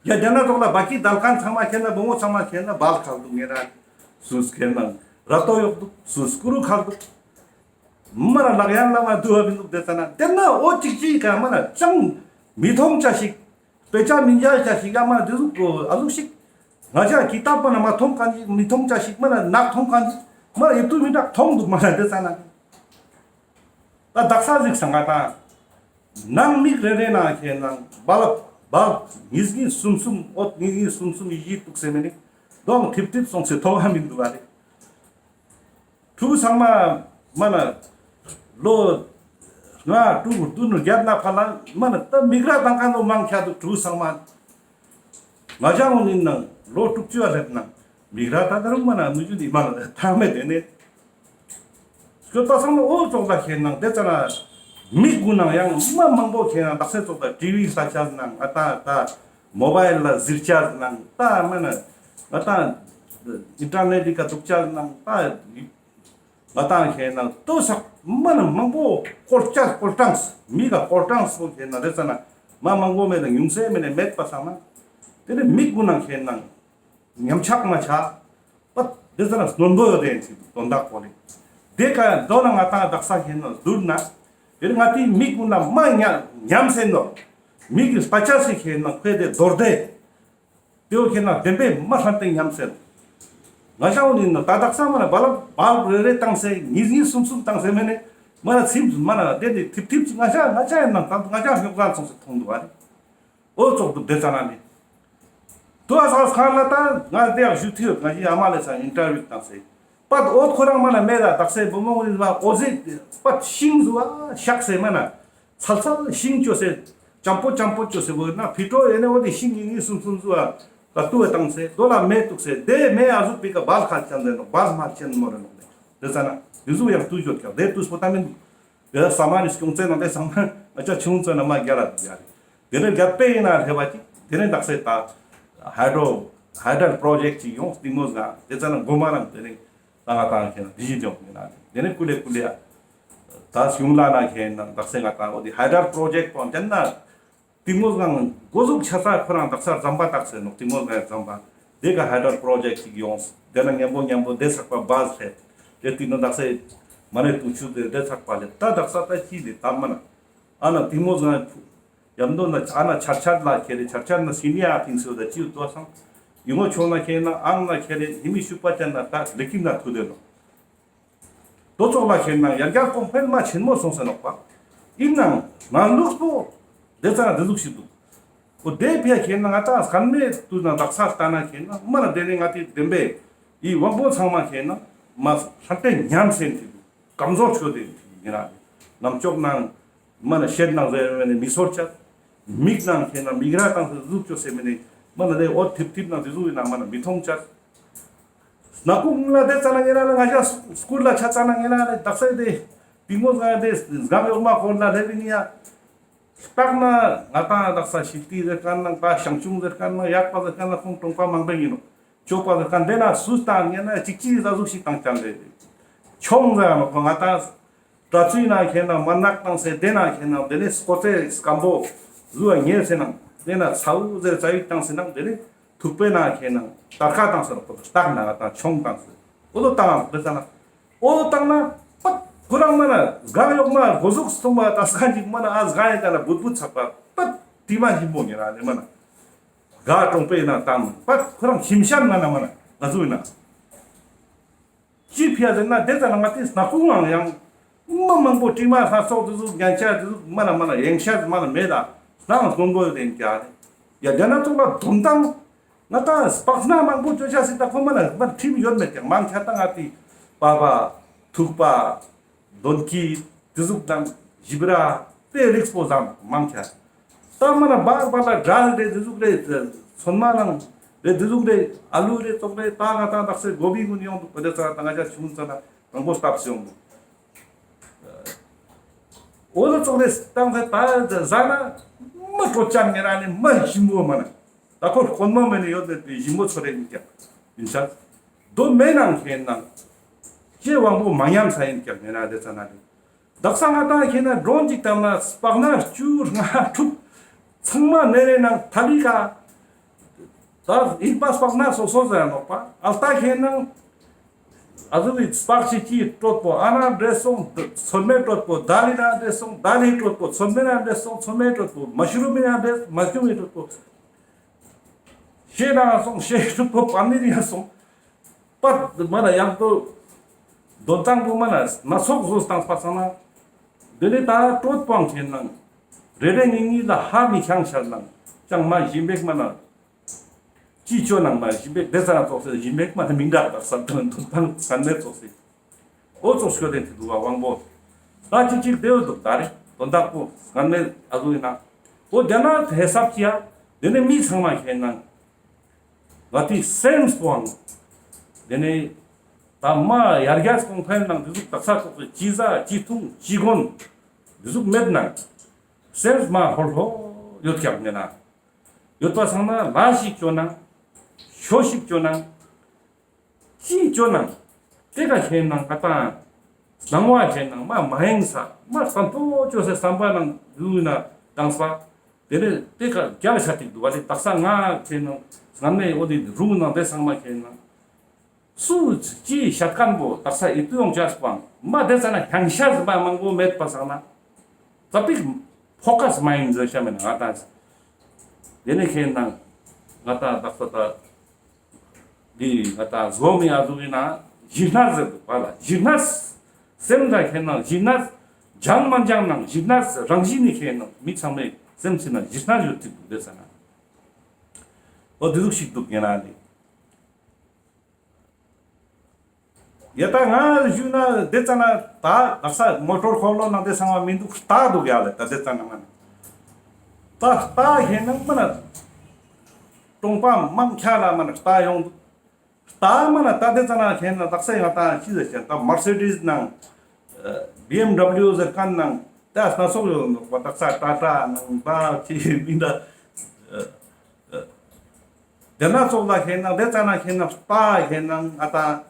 ཡ་དེ་ན་ཙོགས་ལ་བ་ཀི་དལ་མཁན་ཚང་མ་ཁྱེར་ན་བུ་མོ་ཚང་མ་ཁྱེར་ན་བལ་ཁག་འདུག་ཉེ་རང་། སུས་ཁྱེར་ན་ར་ཏོ་ཡོག་འདུག་སུས་ཀུ་རུ་ཁག་འདུག་མ་ར་ལག་ཡང་ལ་མ་དུ་བ་མི་འདུག་དེ་ཙ་ན་དེ་ན་འོ་ཅིག་ཅིག་ག་མ་ར་ཅང་མི་མཐོང་ཅ་ཞིག་དཔེ་ཆ་མི་མཇལ་ཅ་ཞིག་ཡ་མ་ར་དེ་ཟུག་གོ་ཨ་ཟུག་ཞིག་ང་ཅག་གི་ཏག་པ་ན་མ་མཐོང་མཁན་ཞིག་མི་མཐོང་ཅ་ཞིག་མ་ར་ནག་མཐོང་མཁན་ཞིག་མ་ར་ཡིད་དུ་མི་འདྲ་མཐོང་འདུག་མ་ར་དེ་ཙ་ན། ད་དག་ས་ཟིག་སང་ང་དང་། ནང་མིག་རེ་རེ་ནང་ཁེ་ནང་བལ་བལ་ཉིས་གཉིས་གསུམ་གསུམ་འོད་ཉིས་གཉིས་གསུམ་གསུམ་ཡི་ཡི་འདུག་སེ་མེ་ནི་གདོང་ཐིབ་ཐིབ་སོང་སེ་མཐོང་ང་མི་འདུག་ཨ་རེ། ཕྲུ་གུ་ཚང་མ་མ་ན་ལོ་ལྔ་དྲུག་བདུན་བརྒྱད་ན་ཕ་ལ་མ་ན་ད་མིག་ར་དང་ཀ་ནོ་མང་ཁྱ་འདུག་ཕྲུ་གུ་ཚང་མ། ང་ཅག་འོ་ནི་ནང་ལོ་དྲུག་ཅུ་ཨ་སླེབས་ནང་མིག་ར་ད་ད་རུང་མ་ན་མི་ཇུ་ནི་མ་ན་ཐང་མེད་དེ་ནི། སྐྱོད་པ་སང་ནི་འོ་ཙོགས་ད་ཁེ་ནང་དེ་ཙ་ན་མིག་གུན་ནང་ཡང་མ་མང་པོ་ཁེ་ནང་དག་སེ་ཙོགས་ད་ཊི་ཝི་ལྟ་ཆ་ནང་ཨ་ད་ད་མོ་བའིལ་ལ་ཟིར་ཆ་ནང་ད་མ་ན་ཨ་ད་ཨིན་ཊར་ནེཊ་ཀ་འདུག་ཆ་ནང་ད་ང་ཏང་ཁེ་ནང་ལྟོས་ས་མ་ན་མང་པོ་བཀོལ་ཆ་བཀོལ་གྲངས་མི་ག་བཀོལ་གྲངས་སོ་ཁེ་ནང་རེ་ཙ་ན་མ་མང་པོ་མེད་ན་ཉུང་སེ་མེད་ན་མེད་པ་སང་ན་དེ་ནི་མི་གུན་ནང་ཁེ་ནང་ཉམས་ཆག་མ་ཆ་པ་རེ་ཙ་ན་སྣོན་པོ་ཡོད་དེ་ཅིག་དོན་དག་གོ་ལེ། དེ་ཀ་མདོ་ན་ང་ཏང་དག་ས་ཁེ་ནང་བསྡུར་ན་དེ་ནི་ང་ཏི་མི་གུན་ནང་མ་ཉམས་ཉམས་སེ་ནོ་མི་གི་ལྟ་ཆ་སི་ཁེ་ནང་ཁོས་དེ་རྡོར་དེ། དེའོ་ཁེ་ན་བདེན་པའི་མ་ཧྲན་ཏེ་ཉམས་སེ། ང་ཞའོ་ནི་ནོ་ད་དག་ས་མ་ན་བལ་བལ་རེ་རེ་བཏང་སེ་ཉིས་ཉིས་གསུམ་གསུམ་བཏང་སེ་མེ་ནེ་མ་ན་ཚིམ་མ་ན་དེ་ནི་ཐིབ་ཐིབ་ང་ཞ་ང་ཞ་ཡིན་ན་ད་ང་ཞ་རྙོག་ཟ་སོང་སེ་མཐོང་འདུག་བ་རེ། འོ་ཙོག་འདུག་དེ་ཙ་ན་ནི། དུ་ཨ་ས་ཁ་ལ་ད་ང་དེ་ཡག་ཞུ་ཐུབ་ཡོད་ང་ཞི་ཨ་མ་ལེ་ས་ཨིན་ཊར་བིའུ་བཏང་སེ། པད་འོ་ཁོ་རང་མ་ན་མེ་ད་དག་སེ་བུ་མོ་ངི་མ་འོ་ཟེ་པད་ཤིང་ཟུ་ཨ་ཤག་སེ་མ་ན། ཚལ་ཚལ་ཤིང་བཅོས་སེ། ཅམ་པོ་ཅམ་པོ་བཅོས་སེ་བོ་ན་ཕི་ཏོ་ཨེ་ནེ་འོ་དེ་ཤིང་ཉིས་ཉིས་གསུམ་གསུམ་ཟུ་ཨ་ད་ཏུ་ཨེ་བཏང་སེ་དོ་ལ་མེ་བཏུགས་སེ་དེ་མེ་ཨ་ཟུག་པི་ཀ་བལ་ཁ་ཅན་ཟེར་ནོ་བལ་མ་ཅན་མོ་རེ་ནོ་དེ་ཙ་ན་དེ་ཟུག་ཡང་ཏུ་བཅོས་ཀྱག་དེ་ཏུས་པོ་ཏ་མིན་དེ་ས་མ་ནི་སྐྱོང་ཚེ་ན་དེ་ས་མ་ཨ་ཅག་ཆུང་ཚེ་ན་མ་རྒྱ་ལ་དུ་ཡ་རེ་དེ་ནེ་རྒྱ་པེ་ཡིན་ན་ལྷེ་བ་ཅིག་དེ་ནེ་དག་སེ་ད་ཧའི་ཌྲོ་ཧའི་ཌལ་པྲོ་ཇེཀ་ཅིག་ཡོང་སྟིང་མོ་ཟ་དེ་ཙ་ན་གོ་མ་རང་དེ་ནེ་ད་ང་ཏང་ཁེ་ན་དེ་བཞིན་ཡོང་ཡིན་ན་དེ་ནེ་ཀུ་ལེ་ཀུ་ལེ་ཨ། ད་གཞུང་ལ་ན་ཁེ་ན་དག་སེ་ང་ཏང་འོ་དེ་ཧའི་ཌལ་པྲོ་ཇེཀ་པོ་དེ་ན་གཏིང་མོ་སྒང་འགོ་འཛུགས་ཆ་ས་ཁོ་རང་དག་ས་ཟམ་པ་དག་སེ་ནོ་གཏིང་མོ་སྒང་ཟམ་པ་དེ་ཀ་ཧའི་ཌལ་པྲོ་ཇེཀ་ཅིག་ཡོངས་དེ་ན་མཉམ་པོ་མཉམ་པོ་དེ་ཚག་པ་བཱས་ལེ་དེ་གཏིང་ནོ་དག་སེ་མ་ནེ་དུ་ཆུ་དེ་དེ་ཚག་པ་ལེ་ད་དག་ས་ད་ཅི་ལེ་ད་མ་ན་ཨ་ན་གཏིང་མོ་སྒང་ཡམ་དོ་ན་ཨ་ན་ཆར་ཆར་ལ་ཁེ་རེ་ཆར་ཆར་ན་སི་ནི་ཡ་ཐིང་སོ་ད་ཅི་ཡོད་དོ་སང་ཡོང་ངོ་ཆོག་ན་ཁེ་ན་ཨང་ན་ཁེ་རེ་ཧི་མི་ཤུག་པ་ཅན་ན་ད་ལེ་ཀིན་ན་ཐུ་དེ་ནོ། དོ་ཙོགས་ལ་ཁེ་ན་ཡར་རྒྱས་གོང་འཕེལ་མ་ཆེན་མོ་སོང་སེ་ནོག་པ། ཡིན་ནང་ནང་ལུགས་པོ་དེ་ཙ་ན་དེ་ཟུག་ཞིག་འདུག་འོ་དེ་ཕི་ཡ་ཁེ་ན་ང་ཏང་སྐར་མའི་དུས་ན་དག་ས་ལྟ་ན་ཁེ་ན་མ་ན་དེ་ནེ་ང་ཏི་བདེན་པའི་ཡི་དབང་པོ་ཚང་མ་ཁེ་ན་མ་ཧྲན་ཏེ་ཉམས་སེ་འདུག་ཀམ་ཛོར་ཆོ་དེ་ཡིན་ན་ནམ་ཅོག་ནང་མ་ན་ཤེད་ནང་ཟེར་མེ་ནེ་མི་སོར་ཆ། མིག་ནང་ཁེ་ན་མིག་ར་དང་ཟུག་ཅོ་སེ་མེ་ནེ་མ་ན་དེ་འོ་ཐིབ་ཐིབ་ནང་དེ་ཟུག་ཡིན་ན་མ་ན་མི་མཐོང་ཆ། ནག་ཁུང་ལ་དེ་ཙ་ན་ངེ་ར་ལ་ང་ཞ་སྐུལ་ལ་ཆ་ཙ་ན་ངེ་ར་ལ་དག་ས་དེ་གཏིང་མོ་ང་དེ་སྒམ་ཡོག་མ་ཁོར་ལ་ལེ་བི་ནི་ཡ། སྟག་ན་ང་ཏང་དག་ས་ཤིལ་ཏི་ཟེར་ཁན་ནང་ད་ཞང་ཆུང་ཟེར་ཁན་ནང་ཡག་པ་ཟེར་ཁན་ལ་ཁོང་གྲོང་པ་མང་པོ་ཡིན་ནོ། ཅོག་པ་ཟེར་ཁན་དེ་ན་སུ་སྟང་ངེ་ན་ཅིག་ཅིག་ཟ་ཟུག་ཞིག་བཏང་ཅང་རེད། ཆོང་ཟེར་ནོ་ཁོ་ང་ཏང་། དྲ་ཚུའི་ནང་ཁེ་ན་མ་ནག་བཏང་སེ་དེ་ན་ཁེ་ན་དེ་ནས་སྐོ་ཚེ་སྐམ་པོ་ཟུ་བ་ཉེ་སེ་ནང་དེ་ན་ཚ་བོ་ཟེར་ཚ་བིག་བཏང་སེ་ནང་དེ་ནས་ཐུག་པའི་ནང་ཁེ་ན་དར་ཁ་བཏང་སེ་ནོ་ཁོ་སྟག་ན་ང་ཏང་ཆོང་བཏང་སེ་འོ་དོ་བཏང་དེ་ཙ་ན་འོ་དོ་བཏང་ན་པད་ཁོ་རང་མ་ན་སྒང་གཡོག་མ་གོ་ཟུག་སྟོང་པ་ད་སྒང་ཅིག་མ་ན་ཨ་སྒང་ཡི་ཀ་ན་བུད་བུད་ཚག་པ་པད་དྲི་མ་ཞིམ་པོ་ཉེ་ར་ནི་མ་ན་སྒང་གྲོང་པའི་ནང་བཏང་པད་ཁོ་རང་ཞིམ་ཤན་མ་ན་མ་ན་ང་ཚོ་ཡིན་ན། ཅི་ཕི་ཡ་ཟེར་ན་དེ་ཙ་ན་ང་ཏི་ནག་ཁུང་ངང་ཡང་མི་མང་པོ་དྲི་མ་ལྷ་ཚོགས་དེ་ཟུག་རྒྱན་ཆ་དེ་ཟུག་མ་ན་མ་ན་ཡེང་ཤ་མ་ན་མེད་ད་སྣང་སྟོན་དགོས་དེ་ཡིན་ཀྱ་རེད། ཡ་དེ་ན་ཚོགས་ལ་དོན་དང་ང་ཏང་སྤག་སྣ་མང་པོ་བཅོ་ཤ་སྲིད་ད་ཁོ་མ་ན་མ་ཁྲིམས་ཡོད་མེད་ཀྱང་མང་ཆ་ད་ང་ཏི་པ་པ་ཐུག་པ། དོན་གྱི་དེ་ཟུག་དང་ཞིབ་ར་དེ་རིགས་པོ་ཙམ་མང་ཆ། ད་མ་ན་བར་བར་ལ་འབྲས་རེ་དེ་ཟུག་རེ་ཚོད་མ་ནང་རེ་དེ་ཟུག་རེ་ཨ་ལུ་རེ་ཙོགས་རེ་ད་ང་ཏང་དག་སེ་གོ་བི་གུན་ཡོང་འདུག་པ་དེ་ཙ་ད་ང་ཅག་ཆུང་ཙ་ན་དང་པོ་སྟབས་སེ་ཡོང་འདུག་འོ་དེ་ཙོགས་རེ་བཏང་སེ་ད་ཟ་ན་མ་སྤྲོ་ཅན་ངེ་ར་ནི་མ་ཞིམ་པོ་མ་ན། ད་ཁོ་དཀོན་མོ་མེ་ནི་ཡོད་ནི་དེ་ཞིམ་པོ་ཚོ་རེ་ཡིན་ཀྱང་ཡིན་ས། དོ་མེ་ནང་ཁེ་ནང་ཁྱེད་དབང་པོ་མ་ཉམས་ས་ཡིན་ཀྱང་མེ་ན་དེ་ཙ་ན་རེད། དག་ས་ང་ཏང་ཁེ་ན་ཌྲོན་ཅིག་བཏང་ན་སྤག་སྣ་བཅུ་ལྔ་དྲུག་ཚང་མ་ནེ་རེ་ནང་ཐ་ལི་ཀ་ ད་ཡིན་པ་སྤག་ན་སོ་སོ་ཟེར་ནོག་པ། ཨ་ལྟ་ཁེན་ན་ཨ་ཟུག་གི་སྤག་ཅིག་ཅིག་གྲོད་པོ་ཨ་ན་འདྲེས་སོང་། ཚོད་མའི་གྲོད་པོ་ད་ལི་ན་འདྲེས་སོང་། ད་ལི་གྲོད་པོ་ཚོད་མའི་ན་འདྲེས་སོང་། ཚོད་མའི་གྲོད་པོ་མ་ཤུ་རུ་མི་ན་འདྲེས། མ་ཤུ་མའི་གྲོད་པོ་ཤེ་ན་སོང་། ཤེ་གྲོད་པོ་པ་ནི་རི་ན་སོང་། པ་མ་ན་ཡང་དོ་དོན་དང་པོ་མ་ན་སྣ་ཚོགས་བཟོ་སྟངས་པ་སང་ན། དེ་ནས་ད་གྲོད་པོའང་ཁེན་ན་རེ་རེ་གཉིས་གཉིས་ལ་ཧ་མི་ཁྱང་ཤར་ན་ཅང་མ་ཞིམ་པེག་མ་ན། ཅི་ཅོ་ནང་མ་ཞིམ་པེག་དེ་ཙ་ན་ཙོགས་སེ་ཞིམ་པེག་མ་ནི་མིང་གྲགས་དག་ས་དོན་དོན་དང་སྔན་མེད་ཙོགས་སེ། འོ་ཙོགས་ཤོད་དེ་དེ་འདུག་བ་དབང་པོ། ད་ཅིག་ཅིག་དེའུ་འདུག་ད་རེ་དོན་དག་པོ་སྔན་མེད་ཨ་ཟུག་ཡིན་ན། འོ་དེ་ན་ཧེ་སབ་ཅི་ཡ། དེ་ནས་མི་ཚང་མ་ཁེན་ན་ང་ཏི་སེམས་པོའང་། དེ་ནས་ད་མ་ཡར་རྒྱས་གོང་འཕེལ་ནང་དེ་ཟུག་དག་ས་ཙོགས་སེ་ཅི་ཟ་ཅི་འཐུང་ཅི་གོན་དེ་ཟུག་མེད་ན། སེམས་མ་ཧོལ་ཧོ་ཡོད་ཀྱག་ནས་ན། ཡོད་པ་སང་ན་ལ་ཞིག་ཅོ་ན། ཤོ་ཞིག་ཅོ་ན། ཅི་ཅོ་ན། དེ་ཀ་ཁེན་ན་ང་ཏང་སྣང་བ་ཁེན་ན་མ་མ་ཡེངས་ས་མ་བསམ་པོ་ཅོ་སེ་བསམ་པ་ནང་ཡུལ་ན་བཏང་ས། དེ་ནས་དེ་ཀ་རྒྱལ་ས་ཐིག་འདུག་བ་ལེ། དག་ས་ང་ཁེན་ན་སྔན་མེ་འོ་དེ་རུང་ནང་དེ་ཚང་མ་ཁེན་ན། སུ་ཅི་ཤད་ཁན་བོ་དག་ས་ཨི་ཏུ་ཡོང་ཅས་པང་མ་དེ་ཙ་ན་ཧང་ཤ་ཟི་མ་མང་པོ་མེད་པ་སང་ན། ཙ་པིག་ཕོ་ཀས་མ་ཡིན་ཟེར་ཤ་མེད་ན་ང་ཏང་། དེ་ནས་ཁེན་ན་ང་ཏང་དག་ས་ད་འདི་ང་ཏང་བཟོ་མི་ཨ་ཟུག་ཡིན་ན་ཞི་གནས་ཟེར་འདུག་པ་ལ། ཞི་གནས་སེམས་ལ་ཁེན་ན་ཞི་གནས་སྦྱང་མ་སྦྱང་ནང་ཞི་གནས་རང་བཞིན་ནི་ཁེན་ན་མི་ཚང་མའི་སེམས་སི་ན་ཞི་གནས་ཡོད་ཅིག་འདུག་དེ་ཙ་ན། འོ་དེ་ཟུག་ཞིག་འདུག་ཡིན་ན་ནི། ཡ་ད་ང་ཞུས་ན་དེ་ཙ་ན་ད་དག་ས་མོ་ཊོར་འཁོར་ལོ་ནང་དེ་ཚང་མ་མི་འདུག་རྟ་འདུག་ཡ་ལེ། ད་དེ་ཙ་ན་མ་ན་ད་རྟ་ཁེན་ན་མ་ན་གྲོང་པ་མང་ཆེ་ལ་མ་ན་རྟ་ཡོང་འདུག་རྟ་མ་ན་ད་དེ་ཙ་ན་ཁེན་ན་དག་ས་ཡང་ད་ཅི་ཟེར་ཅན་ད་མར་སེ་ཌིས་ནང་བི་ཨེམ་ཌབ་ལིའུ་ཟེར་ཁན་ནང་ད་སྣ་ཚོགས་ཡོད་འདུག་པ། དག་ས་ཊ་ཊ་ནང་ད་ཅི་མི་འདྲ། དེ་ན་ཙོགས་ལ་ཁེན་ན་དེ་ཙ་ན་ཁེན་ན་རྟ་ཁེན་ན་ང་ཏང་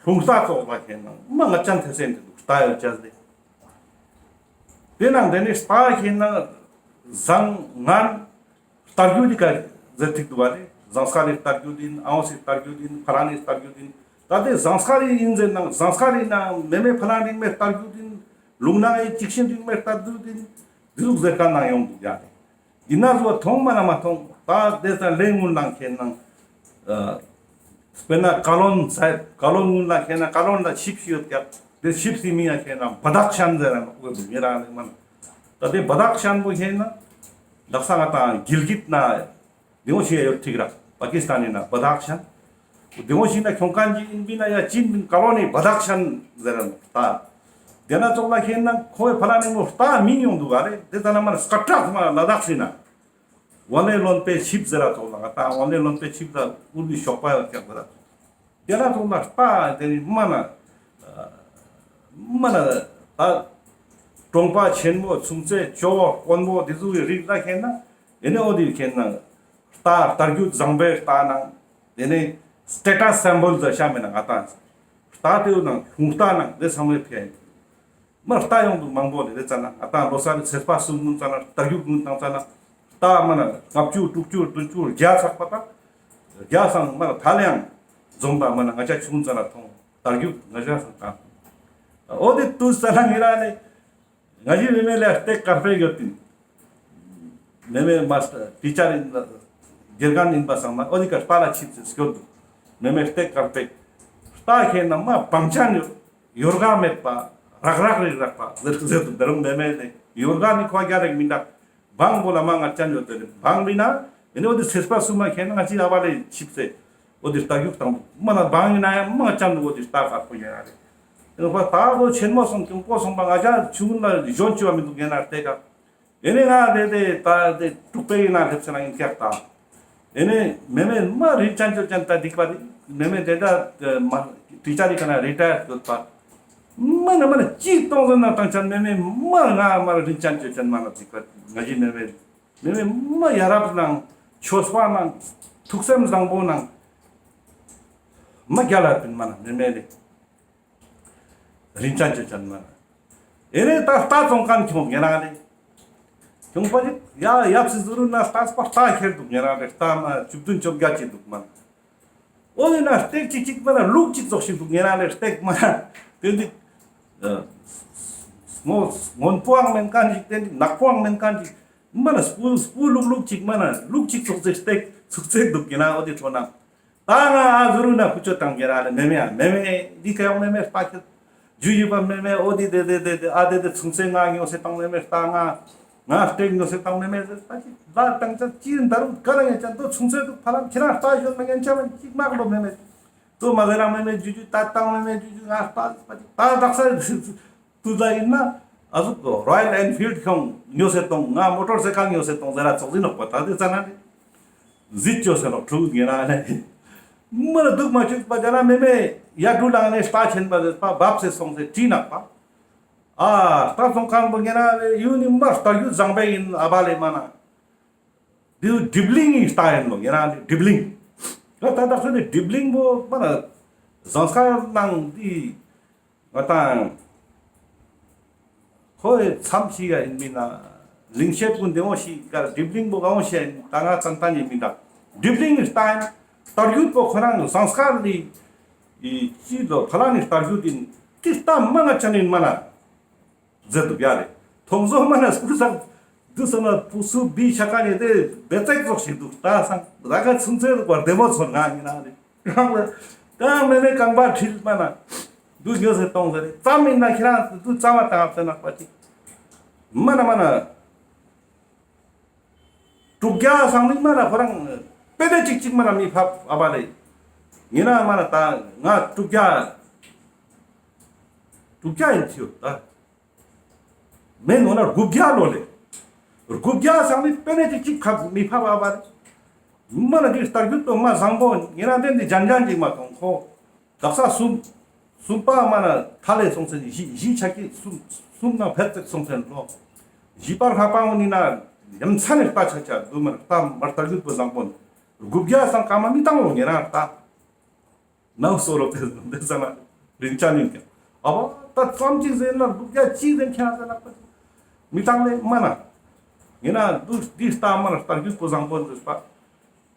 ལྷུང་རྟ་ཙོགས་ལ་ཁེན་ན་མ་ང་ཅན་ཐེ་སེན་དེ་འདུག་རྟ་ཡོད་ཅས་ལེ། དེ་ནང་དེ་ནི་རྟ་ཁེན་ན་ཟངས་ངན་རྟ་རྒྱུག་དེ་ཀ་ཟེར་ཐིག་འདུག་བ་ལེ། ཟངས་དཀར་རི་རྟ་རྒྱུག་ཡིན། ཨ་བོ་སི་རྟ་རྒྱུག་ཡིན། ཕ་ར་ནི་རྟ་རྒྱུག་ཡིན། ད་དེ་ཟངས་དཀར་རི་ཡིན་ཟེར་ནང་ཟངས་དཀར་རི་ནང་མེ་མེ་ཕ་ར་རིང་མེ་རྟ་རྒྱུག་ཡིན། ལུང་ནང་ཡི་ཅིག་ཤིན་རིང་མེ་རྟ་རྒྱུག་ཡིན། དེ་ཟུག་ཟེར་ཁན་ནང་ཡོང་འདུག་ཡ་ལེ། ཡིན་ན་ཟོ་མཐོང་མ་ན་མ་མཐོང་། ད་དེ་ཙ་ལེ་སྔུན་ལ་ཁེན་ན་ཨ་དཔེར་ན་བཀའ་བློན་ཟེར། བཀའ་བློན་སྔུན་ལ་ཁེན་ན་བཀའ་བློན་ལ་ཆིབས་ཤིག་ཡོད་ཀྱག་དེ་ཆིབས་སི་མིང་ཡ་ཁེན་ན་བ་དག་ཤན་ཟེར་ར་ནོག་གོ་དུ་མི་ར་ནི་མ་ན། ད་དེ་བ་དག་ཤན་པོ་ཁེན་ན་དག་ས་ང་ཏང་གིལ་གིད་ན་དེ་བོ་ཞིག་ཡོད་ཐིག་ར། པ་ཀི་སི་ཐན་ནི་ན་བ་དག་ཤན། དེ་བོ་ཞིག་ན་ཁྱོང་ཁན་ཅིག་ཡིན་པིན་ན་ཡ་ཅིན་པིན་བཀའ་བློན་ནི་བ་དག་ཤན་ཟེར་ར་ནོག་ད། དེ་ན་ཙོགས་ལ་ཁེན་ན་ཁོའི་ཕ་ར་ནི་མོ་རྟ་མིང་ཡོང་འདུག་ག་རེ། དེ་ཙ་ན་མ་ན་སྐད་གྲགས་མ་ལ་དྭགས་སི་ན། ཝ་ལེ་བློན་པོའི་ཆིབས་ཟེར་ར་ཙོགས་ལ་ང་ཏང་ཝ་ལེ་བློན་པོའི་ཆིབས་ལ་ཨུར་བི་ཞོགས་པ་ཡོད་ཀྱག་ཟེར་ར། དེ་ན་ཙོགས་ལ་རྟ་དེ་ནི་མ་ན་མ་ན་ད་གྲོང་པ་ཆེན་མོ་ཚུན་ཚེ་ཇོ་བོ་དཀོན་པོ་དེ་ཟུག་གི་རིགས་ལ་ཁེན་ན་ཨེ་ནི་འོ་དེ་ཁེན་ན་རྟ་རྟ་རྒྱུག་ཟངས་པའི་རྟ་ནང་དེ་ནི་སི་ཊེ་ཊས་སིམ་བོལ་ཟེར་ཤ་མེད་ན་ང་ཏང་རྟ་དེའུ་ནང་ལྷུང་རྟ་ནང་དེ་ཚང་མའི་ཕི་ཡ་ཡིན། མ་རྟ་ཡོང་འདུག་མང་པོ་ལེ། དེ་ཙ་ན་ང་ཏང་ལོ་གསར་རི་ཚེས་པ་གསུམ་སྔུན་ཙ་ན་རྟ་རྒྱུག་སྔུན་བཏང་ཙ་ན་རྟ་མ་ན་ལྔ་བཅུ་དྲུག་ཅུ་བདུན་ཅུ་བརྒྱ་ཚག་པ་དང་བརྒྱ་སང་མ་ན་ཐ་ལེ་ཡང་འཛོམས་པ་མ་ན་ང་ཅག་ཆུང་ཙ་ན་མཐོང་རྟ་རྒྱུག་ང་ཅག་སང་བཏང་། འོ་དེ་དུས་ཙ་ན་ངེ་ར་ལེ་ང་ཞི་མེ་མེ་ལེ་སྟེགས་དཀར་པོ་ཡོད་དེ། མེ་མེ་མ་སྟར་ཊི་ཆར་ཡིན་ན་དགེ་རྒན་ཡིན་པ་སང་ན་འོ་དེ་ཀ་རྟ་ལ་ཆིབས་སེ་སྐྱོད་འདུག་མེ་མེ་སྟེགས་དཀར་པོ། རྟ་ཁེན་ན་མ་བང་ཆེན་ཡོད། ཡོར་ག་མེད་པ། རག་རག་རིག་རག་པ་ཟེར་ཟེར་དུ་དེ་རུང་མེ་མེ་ནི་ཡོར་ག་ནི་ཁོ་རྒྱ་རེག་མི་འདུག་བང་པོ་ལ་མ་ང་ཅན་ཡོད་དེ་བང་མི་ན་ཡིན་ནི་འོ་དེ་ཚེས་པ་གསུམ་མ་ཁེན་ན་ང་ཅི་ཨ་བ་ལེ་ཆིབས་སེ་འོ་དེ་རྟ་རྒྱུག་བཏང་འདུག་མ་ན་བང་ཡིན་ན་ཡང་མ་ང་ཅན་འོ་དེ་རྟ་དཀར་པོ་ཡིན་ན་རེ། ཡིན་ནོ་པ་ད་ལོ་ཆེན་མོ་སོང་གྱོང་པོ་སོང་པ་ང་ཅག་ཆུང་ལ་གཞོན་ཆུ་བ་མི་འདུག་ཡིན་ན་རྟེ་ཀ་ཨེ་ནི་ང་དེ་དེ་ད་དེ་དྲུག་པའི་ཡིན་ན་སླེབས་ཟེར་ན་ཡིན་ཀྱག་ད། ཨེ་ནི་མེ་མེ་མ་རིན་ཅན་ཅོ་ཅན་ད་སྡིག་པ་རེད། མེ་མེ་དེ་ད་མ་ཊི་ཆར་རི་ཀ་ན་རི་ཊ་ཡར་ཡོད་པ། མ་ན་མ་ན་ཅི་གཏོང་ཟེར་ན་བཏང་ཅན་མེ་མེ་མ་ང་མ་རིན་ཅན་ཅོ་ཅན་མ་ན་སྡིག་པ་ང་ཞི་མེ་མེ་མེ་མེ་མ་ཡ་རབས་ནང་ཆོས་པ་ནང་ཐུགས་སེམས་བཟང་པོ་ནང་མ་རྒྱལ་ལ་པིན་མ་ན་མེ་མེ་རེད། རིན་ཅན་ཅོ་ཅན་མ་ན། ཨེ་ནི་ད་རྟ་བཙོང་མཁན་ཁྱོང་ངེ་རང་ནི། ཁྱོང་པ་ཅིག་ཡ་ཡབ་སི་ཟུ་རུ་ན་རྟ་སྤ་རྟ་ཁྱེར་འདུག་ཉེ་རང་རེ་རྟ་མ་བཅུ་བདུན་བཅོ་བརྒྱད་ཅིག་འདུག་མ། འོ་དེ་ན་སྟེགས་ཅིག་ཅིག་མ་ན་ལུག་ཅིག་ཙོགས་ཤིག་འདུག་ཉེ་རང་རེ་སྟེགས་མ་ན་དེ་འདི་སྔོ་སྔོན་པོའང་མེན་མཁན་ཅིག་དེ་འདི་ནག་པོའང་མེན་མཁན་ཅིག་མ་ན་སྤུ་སྤུ་ལུག་ལུག་ཅིག་མ་ན་ལུག་ཅིག་ཙོགས་ཟེར་སྟེགས་ཚུགས་ཚེག་འདུག་ཉེ་རང་འོ་དེ་ཁྲོ་ན། ད་ང་ཨ་ཟུ་རུ་ན་ཁུ་ཆོ་དང་གེ་ར་ལེ་མེ་མེ་ཨ་མེ་མེ་འདི་ཀ་ཡོང་མེ་མེ་རྟ་ཁྱེར། ཇུ་ཡུ་པ་མེ་མེ་འོ་དི་དེ་དེ་དེ་དེ་ཨ་དེ་དེ་ཚུང་ཚེ་ང་ཉོ་སེ་བཏང་མེ་མེ་རྟ་ང་ང་སྟེགས་ཉོ་སེ་བཏང་མེ་མེ་ཟེར་པ་ཅིག་ལ་དང་ཅ་ཅི་ཡིན་ད་རུང་ག་ལ་ཡང་ཅན་དོ་ཚུང་ཚེ་དུ་ཕ་ལམ་ཁྱེད་རང་རྟ་ཞོན་མེ་ཡན་ཆ་མ་ཅིག་མག་ལོ་མེ་མེ་དོ་མ་ཟེར་རང་མེ་མེ་ཇུ་ཇུ་ད་བཏང་མེ་མེ་ཇུ་ཇུ་ང་རྟ་ཟེར་པ་ཅིག་ད་དག་ས་དུ་ད་ཡིན་ན་ཨ་ཟུག་གོ་རོ་ཡལ་ཨེན་ཕིལ་ཁྱོང་ཉོ་སེ་གཏོང་ང་མོ་ཊོར་སའི་ཀལ་ཉོ་སེ་གཏོང་ཟེར་ར་ཙོག་ཟིན་ནོག་པ་ད་དེ་ཙ་ན་ནི་ཟིད་ཅོ་སེ་ནོག་ཕྲུ་གུ་ངེ་ན་ནི་མི་ལ་སྡུག་མ་བཅུག་པ་ད་ན་མེ་མེ་ཡ་གྲུ་ལང་ནས་རྟ་ཆེན་པ་ཟེར་པ་བབས་སེ་སོང་སེ་བྲིས་ནག་པ་ཨ་རྟ་སོང་ཁང་པོ་ངེ་ན་ཡུ་ནི་མ་རྟ་རྒྱུད་བཟང་པོ་ཡིན་ཨ་བ་ལེ་མ་ན། དེ་སྒྲིབ་གླིང་གི་རྟ་ཡིན་ནོ་ཡིན་རང་དེ་སྒྲིབ་གླིང་། ད་ད་ད་ཁོ་དེ་སྒྲིབ་གླིང་པོ་མ་ན་ཟངས་དཀར་ནང་དེ་ང་དང་ཁོའི་མཚམས་ཤིག་ཡ་ཡིན་མིན་ན་གླིང་ཤེད་ཀུན་བདེ་མོ་ཞིག་ག་སྒྲིབ་གླིང་པོ་ག་འོང་ཤེས་ཡིན་ད་ང་ཙན་ཏན་ཡིན་མིན་ད་སྒྲིབ་གླིང་གི་རྟ་ཡིན་རྟ་རྒྱུད་པོ་ཁོ་རང་ཟངས་དཀར་ལི་ཅི་ལོ་ཕ་ལ་ནི་རྟ་རྒྱུད་ཡིན་དེ་རྟ་མ་ང་ཅན་ཡིན་མ་ན། ཟེར་དུ་བྱ་རེ། ཐོང་ཟོ་མ་ན་སྐུ་སང་དུ་སོ་ན་པུ་སུ་བི་ཆ་ཀ་ནི་དེ་བེ་ཙེག་ཙོག་ཞིག་འདུག་ད་སང་ར་ག་ཚུན་ཚོད་བར་བདེ་མོ་ཚོར་ང་ཡིན་ན་རེ། རང་ལ་ད་མེ་མེ་རྐང་པ་ཁྲིལ་མ་ན་དུ་ཉོ་སེ་གཏོང་ཟེར་རེ་ཙམ་ཡིན་ན་ཁྱེད་རང་དུ་ཙམ་མ་བཏང་ཨ་ཟེར་ནག་པ་ཅིག་མ་ན་མ་ན། དྲུག་བརྒྱ་སང་ནི་མ་ན་ཁོ་རང་དཔེ་དེ་ཅིག་ཅིག་མ་ན་མི་ཕབ་ཨ་བ་ལེ། ཡིན་ན་མ་ན་ད་ང་དྲུག་བརྒྱ་དྲུག་བརྒྱ་ཡིན་ཚིའོ་ད། མེད་ནོ་ན་དགུ་བརྒྱ་ལོ་ལེ། དགུ་བརྒྱ་སང་ནི་དཔེ་ནས་ཅིག་ཅིག་ཕབ་མི་ཕབ་ཨ་བ་རེ། མ་ན་འདི་རྟ་རྒྱུད་དོ་མ་བཟང་པོ་ཡིན་ན་དེ་འདི་ལྗན་ལྗན་ཅིག་མ་གཏོང་ཁོ། དག་ས་གསུམ། གསུམ་པ་མ་ན་ཐ་ལེ་སོང་ཚེ་བཞི་བཞི་ཆ་ཀི་གསུམ་གསུམ་ན་ཕེད་ཚེ་སོང་ཚེ་ལོ། བཞི་པར་ཧ་པང་ནི་ན་ཡ་མཚན་ནི་རྟ་ཆ་ཆ་དུ་མ་རྟ་མ་རྟ་རྒྱུད་པོ་བཟང་པོ་ནི། དགུ་བརྒྱ་སང་ཀ་མ་མི་བཏང་ལོ་ཉེ་རང་རྟ། ནང་སོ་རོ་ཕེ་འདི་ས་ན་རིན་ཅན་ཡིན་ཀྱང་། ཨ་བ་ད་ཙམ་ཅིག་ཟེར་ན་དགུ་བརྒྱ་ཅིག་ཟེར་ཁྱེད་ཟེར་ན་མི་བཏང་ལེ་མ་ན། ཡིན་ན་འདུག་འདི་ལྟ་མ་ན་རྟ་རྒྱུད་པོ་བཟང་པོ་འདུག་པ།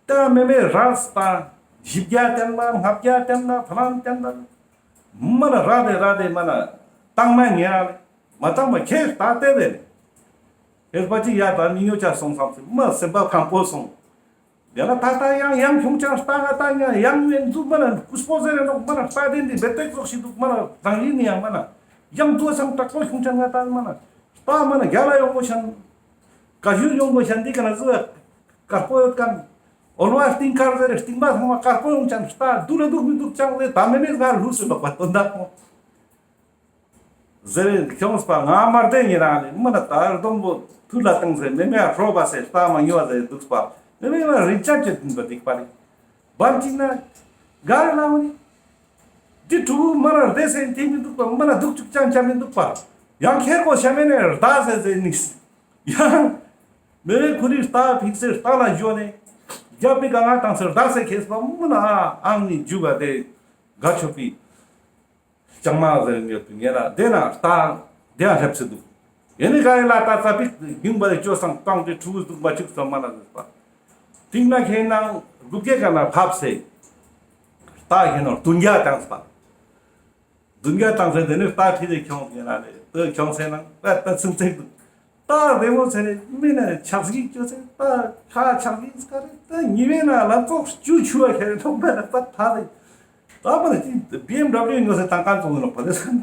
ད་མེ་མེ་ར་སྟ་བཞི་བརྒྱ་བསྟན་པ་ལྔ་བརྒྱ་བསྟན་པ་ཕ་ལང་བསྟན་པ། མ་ན་ར་དེ་ར་དེ་མ་ན་བཏང་མ་ཉེ་ར་ལེ་མ་བཏང་མ་ཁྱེད་ལྟ་དེ་ལེ། ཁྱེད་པ་ཅིག་ཡ་ད་མི་ཉོ་ཆ་སོང་སམ་སེ་མ་སེམས་པ་ཕངས་པོ་སོང་། ཡང་ན་ད་ལྟ་ཡང་ཡང་ཁྱོང་ཆང་ལྟ་ང་ད་ཡང་ཡང་ཡང་འཛུགས་མ་ན་ཀུས་པོ་ཟེར་རེ་ནོག་མ་ན་ལྟ་དེ་འདི་བེ་ཏེག་ཙོག་ཞིག་འདུག་མ་ན་རང་ཡིན་ནི་ཡང་མ་ན་ཡང་འདུག་སང་དྲག་པོ་ཁྱོང་ཆང་ང་ད་མ་ན་ལྟ་མ་ན་རྒྱ་ལ་ཡོང་གོ་ཤན་ཀ་ཞུ་ཡོང་གོ་ཤན་འདི་ཀ་ན་ཟུ་དཀར་པོ་ཡོད་ཀན་ཨོལ་བ་སྟིང་དཀར་ཟེར་རེ་སྟིང་མ་ཚང་མ་དཀར་པོ་ཡོང་ཆང་ལྟ་འདུག་ལ་འདུག་མི་འདུག་ཅང་ཟེར་ད་མེ་མེ་ང་ལུས་སུ་ལོག་པ་དོན་དག་མོ། ཟེར་ཁྱོངས་པ་ང་མར་དེ་ཉེ་རང་ལེ་མི་ན་ད་རྡོང་པོ་ཐུར་ལ་བཏང་ཟེར་མེ་མེ་ཧྲོ་བ་ཟེར་ལྟ་མ་ཉོ་བ་ཟེར་འདུག་པ་མེ་མེ་མ་རིན་ཅན་ཅེ་ཐུན་པ་འདུག་པ་རེ་བར་ཅིག་ན་གར་ལ་འོ་ནི་འདི་ཕྲུ་གུ་མ་ན་རྡེ་སེ་དེ་མི་འདུག་པ་མ་ན་འདུག་ཅུག་ཅང་ཅང་མི་འདུག་པ་ཡང་ཁྱེར་གོ་ཤ་མེ་ནེ་རྡ་ཟེར་ཟེར་ནིས་ཡང་མེ་མེ་ཁུ་རི་རྟ་ཕིག་སེ་རྟ་ལ་འཇོ་ནེ་རྒྱབ་པི་ག་ང་བཏང་སེ་རྡ་སེ་ཁེས་པ་མ་ན་ཨ་ཨང་ནི་འཇུ་བ་དེ་ག་ཆོ་པི། ལྕང་མ་ཟེར་ཡོད་པའི་ཉེ་ར་དེ་ན་རྟ་དེ་ཡང་སླེབས་སེ་འདུག་ཡེ་ནི་ག་ཡེ་ལ་ད་ཙ་པིག་རྒྱུན་པ་རེ་ཅོ་སང་བཏང་སྟེ་ཕྲུ་གུ་འདུག་མ་བཅུག་ཙམ་མ་ན་ཟེར་པ། སྟིང་ན་ཁེ་ནང་དགུ་བརྒྱ་ག་ན་ཕབ་སེ། རྟ་ཁེ་ནང་བདུན་བརྒྱ་བཏང་སྤ། བདུན་བརྒྱ་བཏང་སེ་དེ་ནི་རྟ་ཁྲིད་དེ་ཁྱོངས་ཉེ་ར་ལེ་དེ་ཁྱོངས་སེ་ནང་ད་ད་ཚིག་ཚིག་འདུག་ད་བདེ་མོ་ཚེ་རེ་མི་ན་ཆག་སྒྱིག་ཅོ་སེ་ད་ཁ་ཆག་སྒྱིག་སྐ་རེ་ད་ཉི་མའི་ནང་ལ་ཙོག་ཅུ་ཆུ་བ་ཁེ་རེ་ཐོག་པ་ལ་པ་ཐ་རེ། ད་པ་ན་ཅི་བི་ཨེམ་ཌབ་ལིའུ་ཉོ་སེ་ཏང་ཀན་ཙོག་ནོག་པ་རེ་སང་།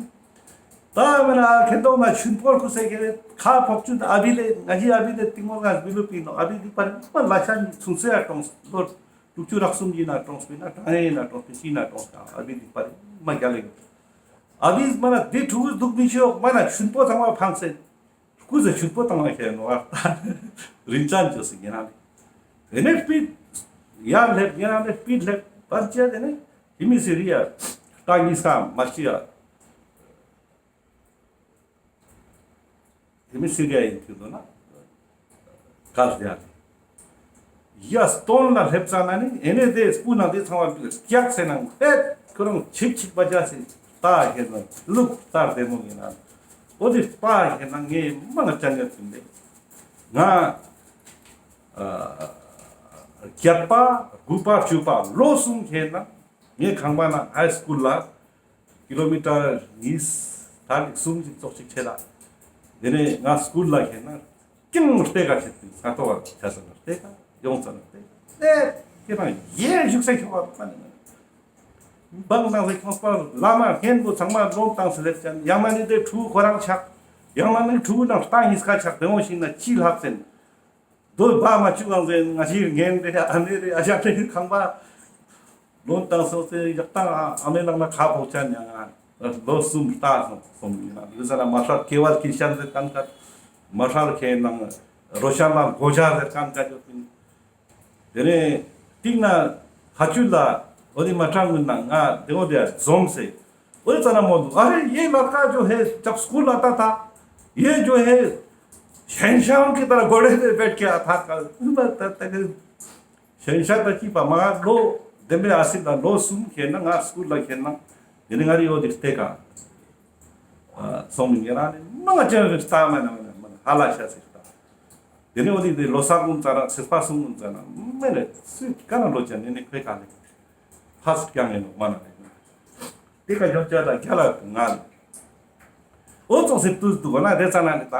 ད་པ་ན་ཁེ་ཏོག་ན་ཆུན་པོར་ཁུ་སེ་ཁེ་རེ་ཁ་ཕོག་ཆུན་ཨ་བི་ལེ་ང་ཞི་ཨ་བི་ལེ་ཏིང་མོ་ང་བི་ལུ་པི་ནོག་ཨ་བི་ལི་པ་རེ་པ་ལ་ཤ་ཉི་ཚུན་སེ་ཡ་ཀྲོངས་ལོར་དྲུག་ཅུ་རག་གསུམ་ཡིན་ན་ཀྲོངས་པི་ན་གྲངས་ཡིན་ན་ཀྲོངས་པི་ཅི་ན་ཀྲོངས་ཀྱང་ཨ་བི་ལི་པ་རེ་མ་རྒྱ་ལེ། ཨ་བི་མ་ན་དེ་ཕྲུ་གུ་འདུག་མི་ཤོག་མ་ན་ཆུན་པོ་ཚང་མ་ཕངས་སེ། སྐུ་ཟེར་ཆུན་པོ་བཏང་བ་ཁྱེར་ནོ་ཨ། རིན་ཅན་ཅོ་སི་ཉེ་རང་ལེ། དེ་ནས་སྤིད་ཡར་སླེབས་ཉེ་རང་ལེ་སྤིད་སླེབས་པར་ཅི་ཡ་དེ་ནས་ཧི་མི་སི་རི་ཡ་ཀ་ཉིས་ཀ་མ་ཅི་ཡ། ཧི་མི་སི་རི་ཡ་ཡིན་ཐུག་འདུག་ན། ཀ་ཟེར་ཡ་ལེ། ཡ་སྟོན་ལ་སླེབས་ཙ་ན་ནི་ཨེ་ནེ་དེ་སྤུ་ན་དེ་ཚང་མ་སྐྱག་སེ་ནང་ཧེད་ཁོ་རང་ཆིག་ཆིག་པ་ཅག་སེ་ལྟ་ཁེ་ན་ལུག་ལྟར་བདེ་མོ་ཡིན་ན། འོ་དེ་ལྟ་ཁེ་ན་ངས་མ་ང་ཅན་ཡོད་ཚིན་ལེ། ང་ཨ་བརྒྱད་པ་དགུ་པ་བཅུ་པ་ལོ་གསུམ་ཁེ་ན་ངའི་ཁང་པ་ན་ཧའི་སྐུལ་ལ་ཀི་ལོ་མི་ཊར་གཉིས་ད་ལི་གསུམ་ཞིག་ཙོགས་ཤིག་ཆེ་ལ། དེ་ནས་ང་སྐུལ་ལ་ཁེ་ན་ཀིང་ལྟེ་ཀ་ཆེ་ཏེ་ས་ཏོ་བ་ཆ་ས་ན་ལྟེ་ཀ་ཡོང་ས་ན་ལྟེ་ཀ་ལྟེ་ཁེ་ན་ཡེ་བཞུགས་སེ་ཁྱོ་བ་མ་ནི་མ་ནི། བང་དང་སེ་ཁྱོངས་པར་བླ་མ་རྒན་པོ་ཚང་མ་ལོན་བཏང་སེ་ལེབ་ཅན། ཡང་མ་ནི་དེ་ཕྲུ་གུ་ཁོ་རང་ཆགས། ཡང་མ་ནི་ཕྲུ་གུ་ནང་རྟ་གཉིས་ཀ་ཆགས། དེ་འོ་ཞིག་ན་ཅི་ལྷག་ཟེན། དོ་བ་མ་བཅུག་གང་ཟེན། ང་ཞིག་རྒན་རེ་ཨ་ནེ་རེ་ཨ་ཞང་རེ་ཁང་པ་ལོན་བཏང་སོང་སེ་ཡག་དང་ཨ་མའི་ནང་ན་ཁ་ཕོག་ཅན་ཡང་ང་ལོ་གསུམ་ལྟ་སོང་སོང་ཡིན་ན་འདི་ས་ན་མ་ཧྲལ་ཀེ་བལ་ཀི་ཤན་ཟེར་ཁན་ཀ་མ་ཧྲལ་ཁེ་ནང་རོ་ཤན་ལ་གོ་ཇ་ཟེར་ཁན་ཀ་ཡོད་པིན། དེ་ནས་ཏིག་ན་ཁ་ཆུ་ལ་འོ་དེ་མ་ཁྲང་མིན་ན་ང་དེ་འོ་དེ་འཛོམས་སེ་འོ་དེ་ཙ་ན་མོ་འདུག་ཨ་རེ་ཡེ་ལ་ཀ་ཇོ་ཧེ་ཅབ་སྐུལ་ལ་ཏ་ཏ་ཡེ་ཇོ་ཧེ་ཞན་ཤང་གི་ཏ་ར་གོ་རེ་དེ་བེད་ཀྱི་ཨ་ཐག་ག་ཨུ་མ་ཏ་ཏ་གི་ཞན་ཤང་ཏ་ཅི་པ་མ་ལོ་དེ་མེ་ཨ་སི་ལ་ལོ་གསུམ་ཁེ་ན་ང་སྐུལ་ལ་ཁེ་ན་དེ་ནས་ང་རི་འོ་དེ་སྟེ་ཀ་སོང་མི་ཉེ་རང་ནི་མ་ང་ཅན་རི་སྟ་མ་ན་མ་ན་མ་ན་ཧ་ལ་ཤ་སི་སྟ། དེ་ནས་འོ་དེ་དེ་ལོ་གསར་ཀུན་ཙ་ན་ཚེས་པ་གསུམ་ཀུན་ཙ་ན་མེ་ལེ་སུ་ཀ་ན་ལོ་ཅན་ནི་ནི་ཁོའི་ཀ་ནི་ཧ་སུ་ཀྱང་ཡིན་ནོ་མ་ན་ནི་དེ་ཀ་ཡོང་ཅ་ད་རྒྱ་ལ་ང་ནི་འོ་ཙོག་སི་ཏུས་དུ་གོ་ན་དེ་ཙ་ན་ནི་ད་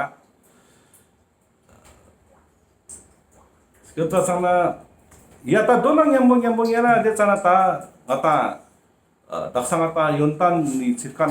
སྐྱོད་ཙ་ཙ་ན་ཡ་ད་དོ་ན་ཉམ་པོ་ཉམ་པོ་ཉེ་ན་དེ་ཙ་ན་ད་ང་ད་ད་ས་ང་ད་ཡོན་ཏན་ནི་ཚིར་ཀ་